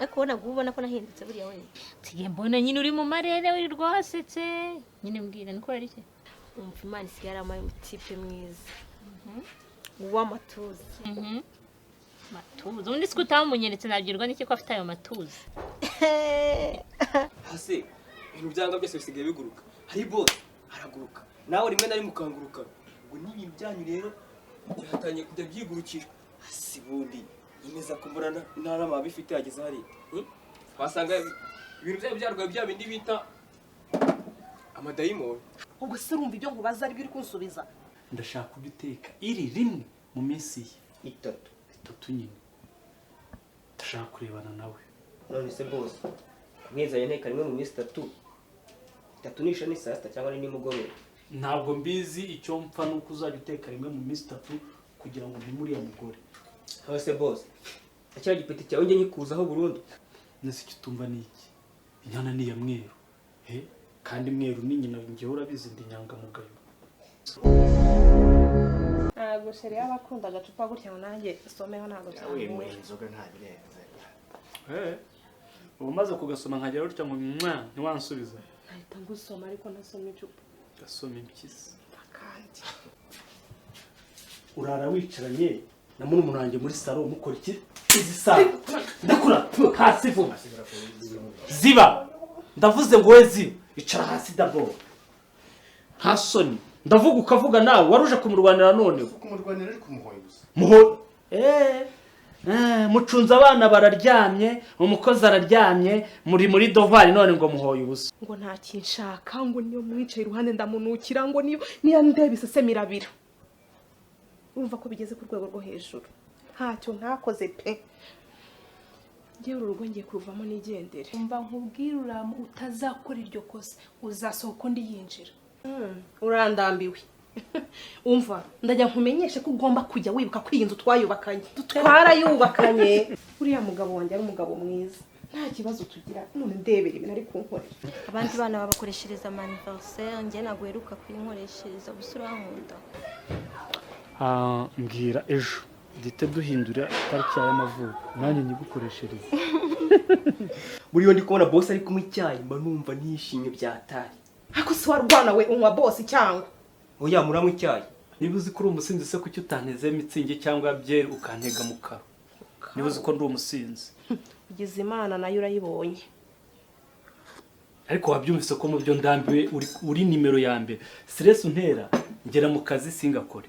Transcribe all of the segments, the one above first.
Ariko ubona ubona ko nahindutse buriya we. Nsigaye mbona nyine uri mu marere wirirwa wasetse. Nyine mbwira ni kubera iki? Umva, Imana isigaye yarampaye umutipe mwiza w'amatuza. Matuza. Ubundi se ko utamunyeretse nabwirwa n'iki ko afite ayo matuza? Hasi ibintu byanga byose bisigaye biguruka. Hari boss araguruka, nawe rimwe na rimwe ukanguruka. Ubwo n'ibintu byanyu rero byatangiye kujya byigurukira. Hasi bundi yemeza ko mbona nta nama bifite yageze hariya. Wasanga ibintu byayo byarwaye bya bindi bita amadayimoni. Ubwo se urumva ibyo nkubaza aribyo uri kunsubiza? Ndashaka kubiteka iri rimwe mu minsi ye itatu. Itatu nyine ndashaka kurebana nawe. None se boss, kumwizanye nteka rimwe mu minsi itatu, itatu nisha ni saa sita cyangwa ni nimugoroba? Ntabwo mbizi, icyo mpfa nuko uzajya uteka rimwe mu minsi itatu kugira ngo mpime uriya mugore. None se boss, kiriya gipeti cyawe njye nkikuzaho burundu? Nese icyo utumva ni iki? Inyana ni iya mweru he, kandi mweru ni nyina. Njyewe urabizi ndi inyangamugayo. Ntabwo chéri yaba akunda agacupa gutya ngo nanjye someho, ntabwo Winywera byangora. inzoga nta birenze. Ubu umaze kugasoma nkagera gutya ngo mwa ntiwansubiza. Nahita ngusoma ariko ntasoma icupa. Gasoma impyisi. Kandi Urara wicaranye na murumuna wanjye muri salo mukora iki izi saha? Ndakura hasi vuba, ziba. Ndavuze ngo we ziba, icara hasi d'abord. Nta soni, ndavuga ukavuga. Nawe waruje kumurwanira none? Kumurwanira ariko umuhoye gusa. Muho mucunze abana bararyamye, umukozi araryamye, muri muri dovari, none ngo muhoye ubusa. Ngo nta kinshaka, ngo niyo mwicaye iruhande ndamunukira, ngo niyo ndeba isesemi irabira. Urumva ko bigeze ku rwego rwo hejuru. Ntacyo ntakoze pe. Ngewe uru rugo ngiye kuruvamo nigendere. Umva nkubwire, uramu utazakora iryo kosa uzasohoka undi yinjira. Urandambiwe. Umva, ndajya nkumenyeshe ko ugomba kujya wibuka ko iyi nzu twayubakanye, twarayubakanye. Uriya mugabo wanjye ari umugabo mwiza, nta kibazo tugira. None ndebera ibintu ari kunkorera. Abandi bana babakoreshereza ama anniversaire, njye ntabwo uheruka kuyinkoreshereza. Gusa urankunda. Mbwira ejo duhite duhindura itariki yawe y'amavuko nanjye nyigukoreshereze. Buriya ndi kubona boss ari kunywa icyayi mba numva nishimye byatari. Ariko si warwana we, unywa bose cyangwa? Oya, muranywa icyayi. Niba uzi ko uri umusinzi se, kuki utanteze Mützig cyangwa byeri ukantega mu karo, niba uzi ko ndi umusinzi? Ugize Imana nayo urayibonye. Ariko wabyumvise ko mu byo ndambiwe uri nimero ya mbere. Stress untera, ngera mu kazi singakore,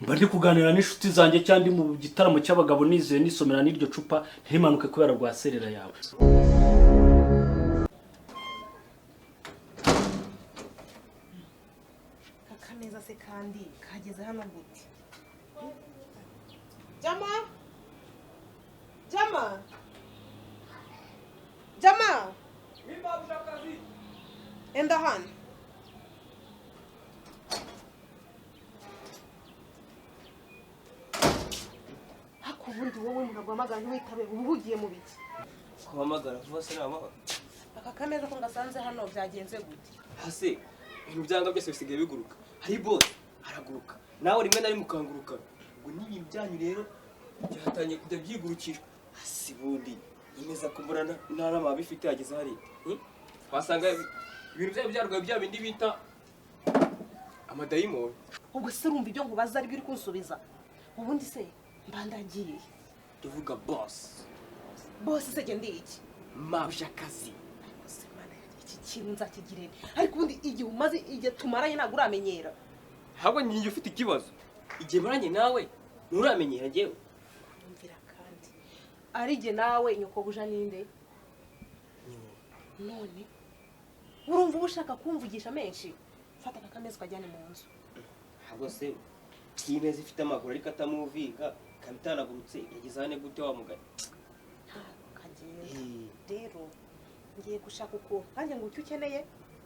mba ndi kuganira n'inshuti zanjye cyangwa ndi mu gitaramo cy'abagabo nizeye nisomera n'iryo cupa ntimanuke kubera rwa serera yawe. Akameza se kandi kageze hano gute? Jama, Jama, Jama, enda hano. Ariko ubundi wowe umuntu aguhamagara ntiwitabe, uba uhugiye mu biki? Kuhamagara vuba se ni amahoro? Aka kameza ko ngasanze hano byagenze gute? Hasi ibintu byanga byose bisigaye biguruka. Hari boss araguruka, nawe rimwe na rimwe ukanguruka. Ubwo n'ibintu byanyu rero byatangiye kujya byigurukira. Hasi bundi yemeza ko mbona nta nama bifite yageze hariya. Wasanga ibintu byayo byarwaye bya bindi bita amadayimoni. Ubwo se urumva ibyo nkubaza aribyo uri kunsubiza? Ubundi se mbandagiye? Tuvuga boss. Boss se genda iki? Mabjakazi. Ariko se Mana yanjye, iki kintu nzakigirene? Ariko ubundi igihe umaze, igihe tumaranye, ntabwo uramenyera. Ahubwo njye ufite ikibazo, igihe maranye nawe nturamenyera njyewe. Nyumvira kandi, ari jye nawe nyokobuja ninde? None urumva uba ushaka kumvugisha menshi? Fata aka kameza ukajyane mu nzu. Ntabwo se iyi meza ifite amaguru ariko atamuvinga, ikaba itanagurutse, yageze hane gute wa mugani? Ntabwo kagenda. Rero ngiye gushaka ukuntu nanjye ngo icyo ukeneye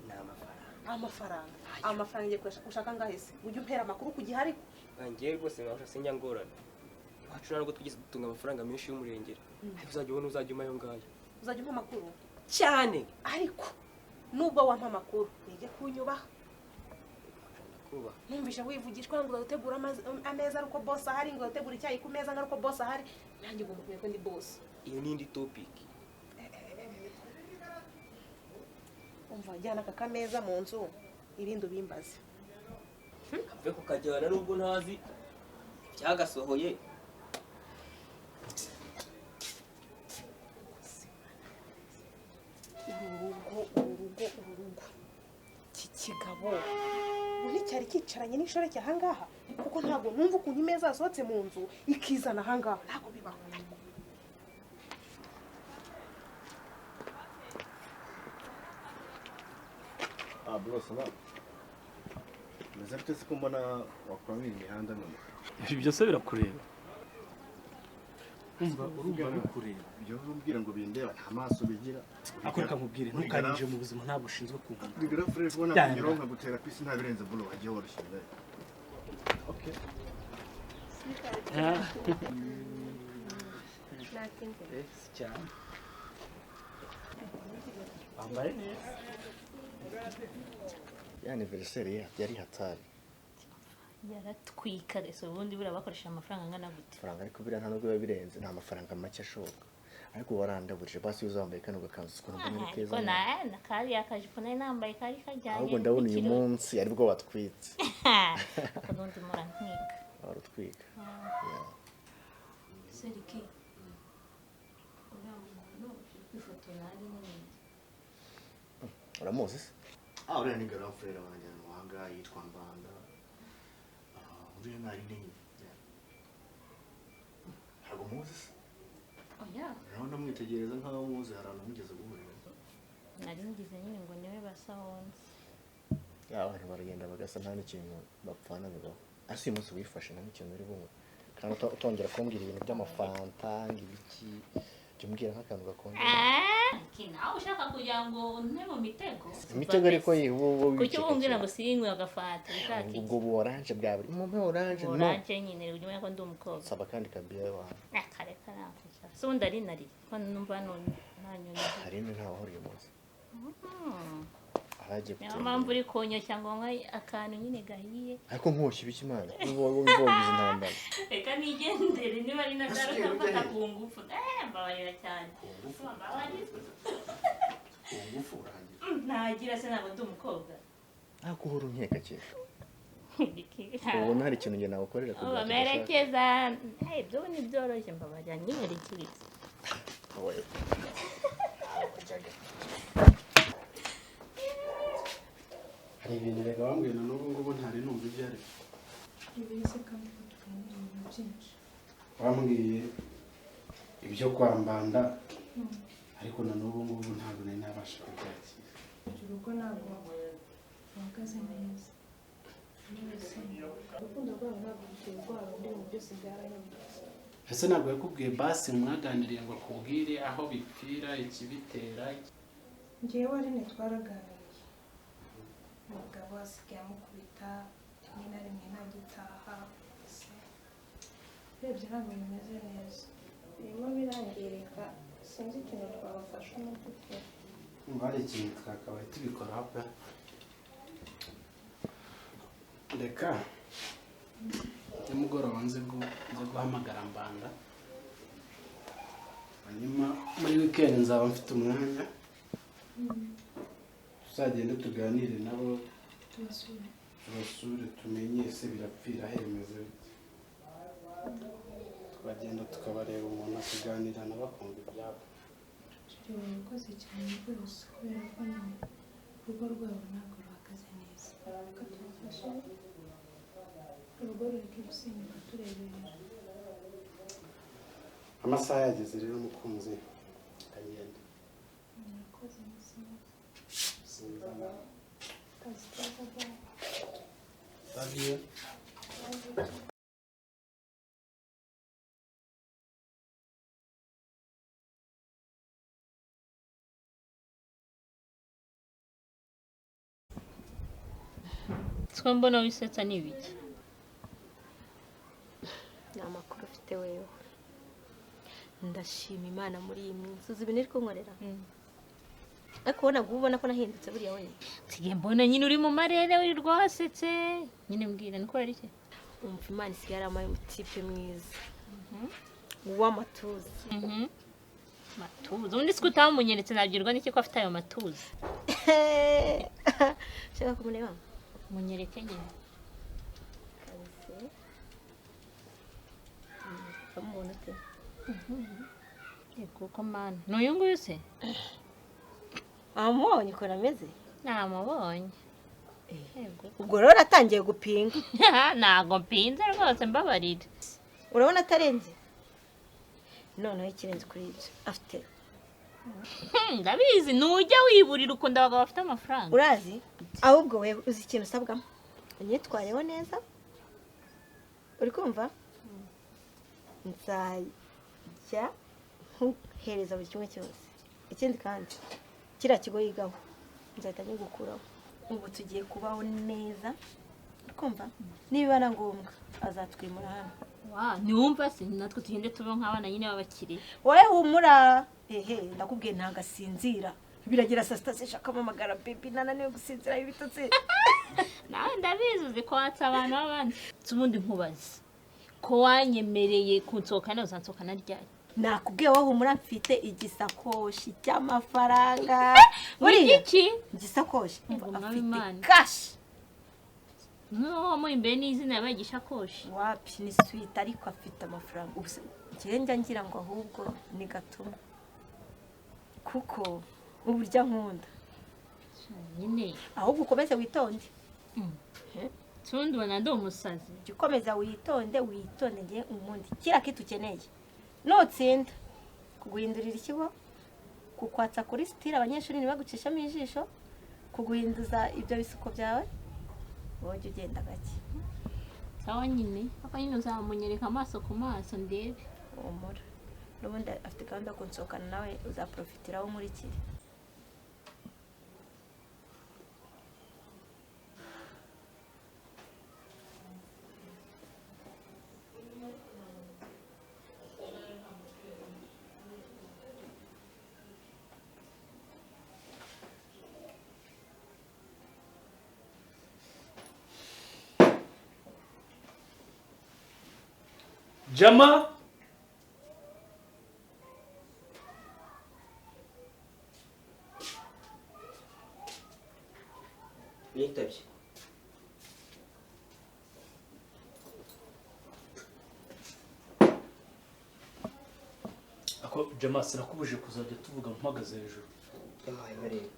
Ni amafaranga. Amafaranga, amafaranga. Ngiye gushaka angahe se? Ujye umpera amakuru ku gihe ariko. Ngewe rwose mwabasha sinjya ngorane. Iwacu ntabwo twigeze dutunga amafaranga menshi y'umurengera, ariko uzajya ubona uzajya uma ayo ngayo. Uzajya umpa amakuru? Cyane. Ariko nubwo wampa amakuru, wige kunyubaha. Kubaha. Numvisha wivugishwa ngo uzategura ameza ari uko boss ahari, ngo uzategura icyayi ku meza ngo ari uko boss ahari. Nanjye ugomba kumenya ko ndi boss. Iyo ni indi topic. Umva, jyana aka kameza mu nzu, ibindi ubimbaze. Mve kukajyana nubwo ntazi ibyagasohoye. Uru rugo, uru rugo, iki kigabo ubu nticyari cyicaranye n'inshoreke ahangaha, kuko ntabwo numva ukuntu imeza yasohotse mu nzu ikizana ahangaha, ntabwo bibaho. Ariko Ah, bro, ça va. Meze bite se ko mbona wakuramo iyi mihanda none? Ibi byose birakureba. Umva, urumva bikureba. Ibyo umbwira ngo bindeba nta maso bigira. Ako reka nkubwire, ntukanije mu buzima, ntabwo ushinzwe kunkunda. Bigara fresh ubona Cyane. kunyuraho nkagutera pisi nta birenze, bro, wagiye woroshye mbere. Okay. Natinze. Cyane. Wambaye neza. Ya anniversaire ya yari hatari. Yaratwika ese ubundi buriya bakoresheje amafaranga angana gute? Amafaranga ariko biriya nta nubwo biba birenze, nta mafaranga make ashoboka. Ariko warandaburije basi iyo uzambaye kano gakanzu ukuntu mbona ari keza. Ariko na kariya kajipo nari nambaye kari kajyanye Ahubwo ndabona uyu n'ikirori. munsi aribwo watwitse. Ariko n'undi murantwika. Warutwika. Yeah. Seriki, uriya muntu uri kwifotora ari nini? Uramuzi se? Ah, uriya ni grand frère wanjye mu mahanga yitwa Mbanda. Ah, uriya nari nini. Ntabwo muzi se? Oya. Urabona mwitegereza nkaho muzi, hari ahantu mugeze guhurira. Nari ngize nyine ngo niwe basa wonse. Ya, abantu baragenda bagasa nta n'ikintu bapfana bibaho. Ariko uyu munsi wifashe nta n'ikintu uri bunywe. Kandi utongera kumbwira ibintu by'amafanta ibiki, jya umbwira nk'akantu gakonje. Ki nawe ushaka kugira ngo unte mu mitego? Imitego ariko ubu Kuki ubumbwira ngo siyinywe agafanta ushaka iki? Ubwo bu orange bwa buri mumpe orange no. Oranje nyine ujya umenya ko ndi umukobwa. Saba kandi kabiya wawe. Kare karakushaka. Se ubundi ari nari ko numva none nta nyoni. Hari ntawe uhora uyu munsi. Aragiye Niyo gutembera. mpamvu uri kunyoshya ngo nywe akantu nyine gahiye. Ariko nkoshya ibiki Imana? Ubu wowe intambara. Reka nigendere niba ari nagaruka Ese mfata ujya he? ku ngufu. Mbabarira cyane. Ku ngufu? Mbabarira. Ku ngufu uragira. Ntagira se, ntabwo ndi umukobwa. Ariko uhora unkeka kera. Ubona hari ikintu njye nagukorera kugira ngo Bamerekeza. Ibyo ni byoroshye, mbabarira nyiherekerize. Oya. Wajyaga. Hari ibintu rega wambwiye na n'ubu ngubu ntari numva ibyo ari byo. Ibize kandi ko tuganira ibintu byinshi. Wambwiye ibyo kwa Mbanda, ariko na n'ubu ngubu ntabwo nari nabasha kubyakira. Urugo ntabwo ruhagaze neza. Urukundo rwabo ntabwo rukiri rwa rundi, ibintu byose byarahindutse. Ese ntabwo yakubwiye basi mwaganiriye ngo akubwire aho bipfira, ikibitera? Njyewe Aline twaraganiriye, umugabo asigaye amukubita rimwe na rimwe ntagitaha. Se urebye ntabwo bimeze neza, birimo birangirika, sinzi ikintu twabafasha mu by'ukuri. Umva, hari ikintu twakabaye tubikoraho pe. Reka nimugoroba nze guhamagara Mbanda, hanyuma muri weekend nzaba mfite umwanya, tuzagende tuganire nabo. Tubasure. Tubasure, tumenye ese birapfira he, bimeze bite. Tukagenda tukabareba, umuntu akaganira nabo akumva ibyabo. Turi urakoze cyane rwose, kubera ko nyine urugo rwabo ntabwo ruhagaze neza. Reka tubafashe urugo rureke gusenyuka tureberera. Amasaha yageze rero mukunzi, akagenda. Murakoze, musinzi. Sinzi nawe. Akazi keza, bye. Love you. Love you. Siko mbona wisetsa, ni ibiki? Ni amakuru ufite wewe? Ndashima Imana muri iyi minsi. Uzi ibintu iri kunkorera? Ariko ubona ubona ko nahindutse buriya we? Nsigaye mbona nyine uri mu marere, wirirwa wasetse nyine. Mbwira, ni kubera iki? Umva, Imana isigaye yarampaye umutipe mwiza w'amatuza. Matuza? Ubundi siko utamunyeretse nabwirwa n'iki ko afite ayo matuza? Ushaka kumureba? Munyereke nyine. Kaze. Uramubona ute? Yego ko mana. N'uyu nguyu se? Wamubonye ukuntu ameze? Namubonye. Yego. Ubwo rero atangiye gupinga. Ntago mpinze rwose, mbabarira. Urabona atarenze? Noneho ikirenze kuri ibyo afite. Ndabizi nujya wiburira ukunda abagabo bafite amafaranga. Urazi? Ahubwo wewe uzi ikintu usabwamo? Unyitwayeho neza. Uri kumva? Nzajya nkuhereza buri kimwe cyose. Ikindi kandi kiriya kigo yigaho nzahita nkigukuraho. Ubu tugiye kubaho neza. Uri kumva? Niba na ngombwa azatwimura hano. Wa, niwumva se natwe tugende tubeho nk'abana nyine b'abakire. Wowe humura. Ehe, ndakubwiye ntabwo asinzira. Biragira saa sita zishaka amamagara baby nananiwe gusinzira ibitotsi. Nawe ndabizi uzi ko watsa abantu b'abandi. Ubundi nkubaze ko wanyemereye kunsohokana, uzansohokana ryari? Nakubwiye wowe humura, mfite igisakoshi cy'amafaranga. Buriya Iki? Igisakoshi Ngo mwami afite Imana. cash. No, mu imbere n'izina yabaye igishakoshi. Wapi ni sweet ariko afite amafaranga. Ubu se njye njya ngira ngo ahubwo ni gatuma. Kuko uburyo nkunda. Nyine. Ahubwo ukomeze witonde. Tundi ubona ndi umusazi. Jya ukomeza witonde, witonde ngiye umunde. Kiriya kitu ukeneye. Nutsinda kuguhindurira ikigo, kukwatsa kuri sitire abanyeshuri ntibagucishamo ijisho, kuguhinduza ibyo bisuko byawe, wowe jya ugenda gake. Sawa nyine, papa nyine uzamunyereka amaso ku maso ndebe. Humura. N'ubundi afite gahunda yo kunsohokana nawe, uzaprofitiraho nkurikire. Jama. Nitabye. Ako Jama sinakubuje kuzajya tuvuga mpagaze hejuru. Yabaye nkareba.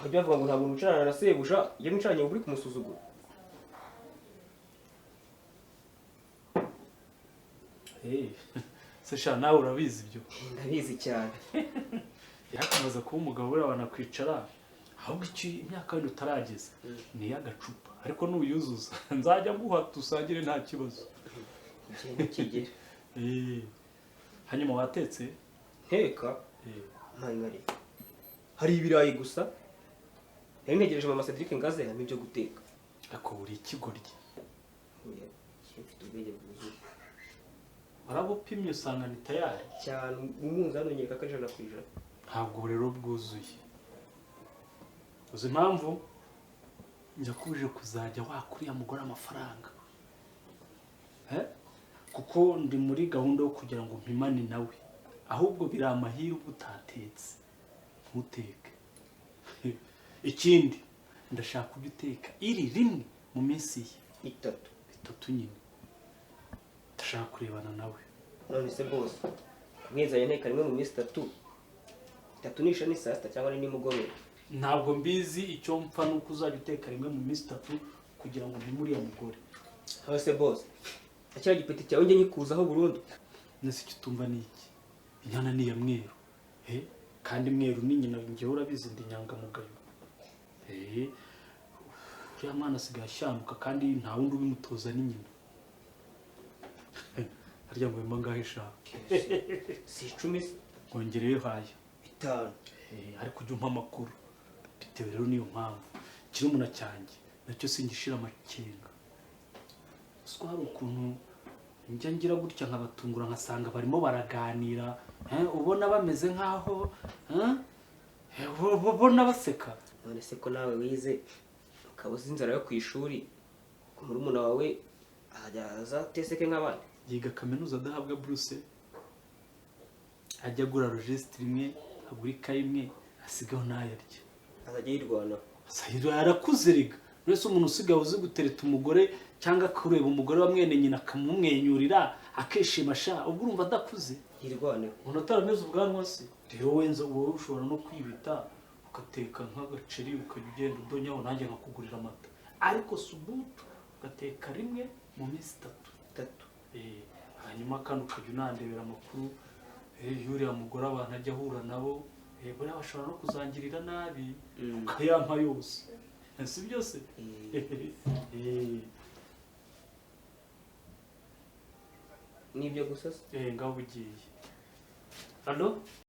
Bajya bavuga ngo ntabwo mwicarana na sebuja, iyo mwicaranye uba uri kumusuzugura. Hey, se sha nawe urabizi ibyo. Ndabizi cyane. Yakomeza kuba umugabo buriya wanakwicara, ahubwo icyo imyaka wenda utarageza ni iy'agacupa, ariko nuyuzuza nzajya nguha dusangire nta kibazo. Igihe ntikigera. Hanyuma watetse? Nteka. Mpari. Hari ibirayi gusa. Nari ntegereje mama Cedric ngaze hamwe ibyo guteka. Ariko uri ikigoryi. Oya, mfite ubwenge bwuzuye. Warabupimye usanga ni tayari cyane, umunzani unyereka ko 100%. Ntabwo rero bwuzuye. Uzi impamvu? Njya kuzajya wakuriya mugore amafaranga. Kuko ndi muri gahunda yo kugira ngo mpimane nawe. Ahubwo biri amahirwe utatetse. Ntuteke. Ikindi ndashaka kubiteka iri rimwe mu minsi ye. Itatu. Itatu nyine. Ndashaka kurebana nawe. None se bose mwizanye nteka rimwe mu minsi itatu. Itatu nisha ni saa sita cyangwa ni nimugoroba. Ntabwo mbizi icyo mpfa nuko uzajya uteka rimwe mu minsi itatu kugira ngo mpimuriye mugore. None se bose akira gipeti cyawe njye nyikuzaho burundu. Nese icyo utumva ni iki? Inyana ni ya mweru. Kandi mweru ni nyina, njyewe urabizi ndi inyangamugayo. Uriya mwana asigaye ashyanuka kandi nta wundi ubimutoza ni nyina. Harya ngo wema ngahe sha? Si 10 se? Nkongereyo haya. 5. Ariko ujya umpa amakuru. Bitewe rero niyo mpamvu kirumuna cyanjye nacyo singishira amakenga. Siko hari ukuntu njya ngira gutya nkabatungura nkasanga barimo baraganira, ubona bameze nkaho ubona baseka. None se ko nawe wize ukaba uzi inzara yo ku ishuri, murumuna wawe aza teseke nk'abandi? Yiga kaminuza adahabwa buruse, ajya agura registre imwe, agura ikayi imwe, asigaho n'ayarya. Azajya yirwanaho. Sayiro yarakuze rega. Uretse umuntu usigaye uzi gutereta umugore cyangwa kureba umugore wa mwene nyina akamumwenyurira akishima sha, ubwo urumva adakuze. Yirwaneho. Umuntu atarameze ubwanwa se rero wenza wowe ushobora no kwibita ugateka nk'agaceri, ukajya ugenda udonyaho, nanjye nkakugurira amata, ariko subutu ugateka rimwe mu minsi itatu. Itatu. Hanyuma kandi ukajya unandebera amakuru y'uriya mugore abantu ajya ahura nabo, buriya bashobora no kuzangirira nabi ukayampa yose, si byose. Nibyo gusa se? Ngaho ugiye. Allo?